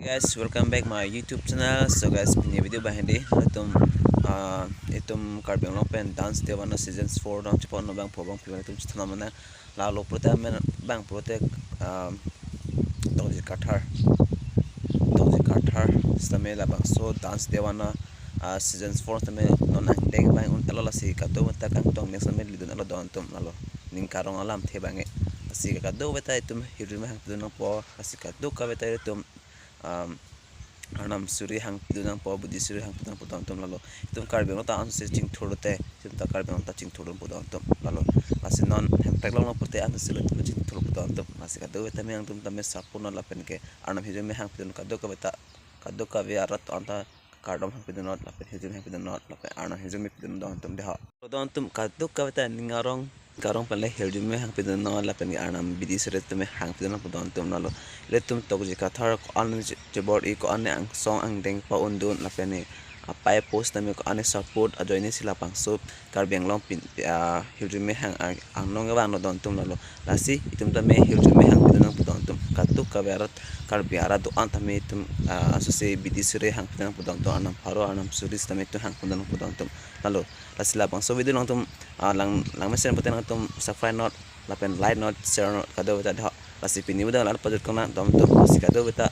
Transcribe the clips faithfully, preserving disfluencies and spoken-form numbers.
Guys, welcome back my YouTube channel. So guys, pini video abang hedi, itum, ah, itum Karbi Anglong pen Dance Deewana seasons four dong chepon no bangpho bangphi itum chethon mana. Lalo pulote amen bang pulote, ah, Tokjir Kathar, Tokjir Kathar sitame labangso Dance Deewana, ah, seasons four sitame non angdeng abang un-elo, lasi kadokave ta kangtong ning sitame lidun elo don atum lalo. Ning karong alamthe abang ke. Lasi kadokave ta itum hirjume hangpidun nangpo, lasi kadokave ta itum, um, arnam suri hangpidun nangpo, bidi suri hangpidun nangpo don atum lalo. Itum Karbi Anglong ta ansi chingthur te, itum ta Karbi Anglong ta chingthurdun pu don atum lalo. Lasi non hemprek longlong pulote ansi lo itum chingthur pu don atum. Lasi kadokave tame nangtum tame support non lapen ke arnam hirjume hangpidun kadokave ta, kadokave arat anta kardom hangpidun non lapen hirjume hangpidun non lapen arnam hirjume pidun don atum dei ho. Don atum kadokave ta ning arong karong pen le hirjume hangpidun non lapen ke arnam bidi suri tame hangpidun nangpo don atum lalo. Ilitum Tokjir Kathar ko-an chebor-i, ko-an angsong angdeng pa-undun lapen ne apai post tame ko-an support ajoine si labangso Karbi Anglong pin, ah, hirjume hang ang, angnong abang no don atum lalo. Lasi itum tame hirjume hangpidun nangpo don atum. Kadokave arat Karbi arat do-an tame itum, ah, asosi bidi suri hangpidun nangpo don atum. Arnam pharo arnam suri sitame itum hangpidun nangpo don atum lalo. Lasi labangso video nangtum, ah, lang, langmesen pulote nangtum subscribe non lapen like non, share non, kadokave ta dei ho. Lasi pini video la pajut kong nang don atum, lasi kadokave ta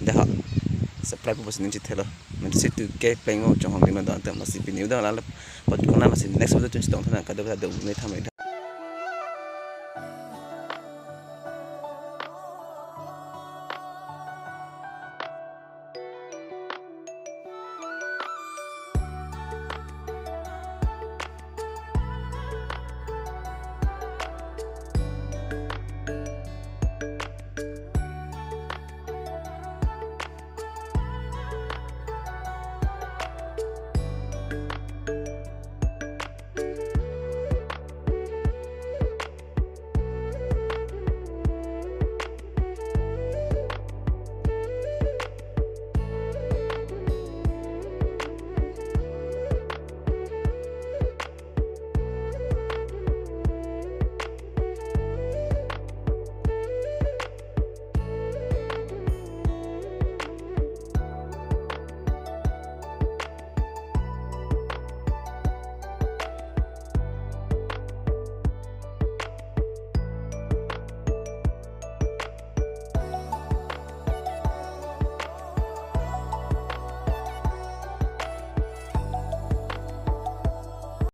dei ho. Subscribe pusi ning chethelo. Mensi tu ke plengmo chonghong dino don atum, lasi pini video la pajut kong nang, lasi next video chun chetong tha nang, kadokave ta dong ne thamai.